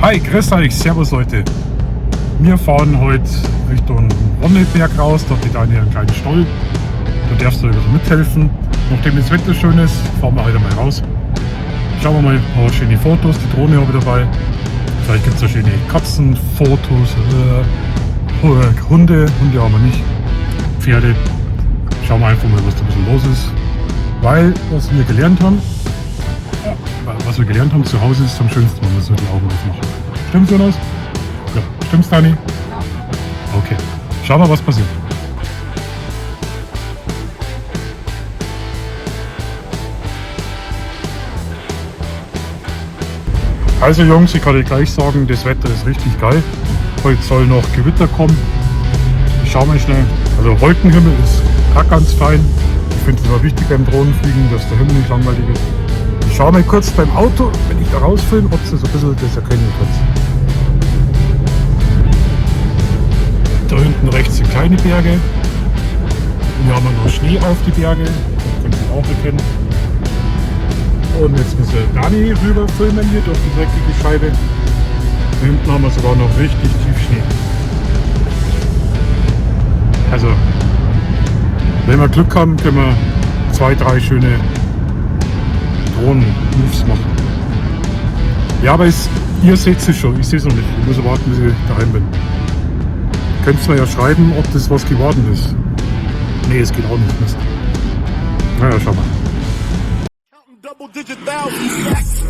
Hi, grüß euch, servus Leute. Wir fahren heute Richtung Ronneberg raus, da hat die Dani einen kleinen Stall. Da darfst du ein bisschen mithelfen. Nachdem das Wetter schön ist, fahren wir heute mal raus. Schauen wir mal, ein paar schöne Fotos, die Drohne habe ich dabei. Vielleicht gibt es da schöne Katzenfotos, Hunde, Hunde haben wir nicht, Pferde. Schauen wir einfach mal, was da ein bisschen los ist. Weil, was wir gelernt haben, was wir gelernt haben, zu Hause ist es am schönsten, wenn man so die Augen aufmacht. Stimmt's, Jonas? Ja. Stimmt's, Dani? Okay. Schauen wir, was passiert. Also Jungs, ich kann euch gleich sagen, das Wetter ist richtig geil. Heute soll noch Gewitter kommen. Ich schau mal schnell. Also Wolkenhimmel ist auch ganz fein. Ich finde es immer wichtig beim Drohnenfliegen, dass der Himmel nicht langweilig ist. Ich schau mal kurz beim Auto, wenn ich da rausfilme, ob sie so ein bisschen das erkennen könnt. Da hinten rechts sind kleine Berge. Hier haben wir noch Schnee auf die Berge. Das könnt ihr auch erkennen. Und jetzt muss der Dani rüber filmen hier durch die dreckige Scheibe. Da hinten haben wir sogar noch richtig tief Schnee. Also, wenn wir Glück haben, können wir 2, 3 schöne Drohnen-Moves machen. Ja, aber ihr seht es schon, ich sehe es noch nicht. Ich muss warten, bis ich daheim bin. Könnt ihr mir ja schreiben, ob das was geworden ist. Nee, es geht auch nicht. Mist. Naja, schau mal. Counting double digit thousands.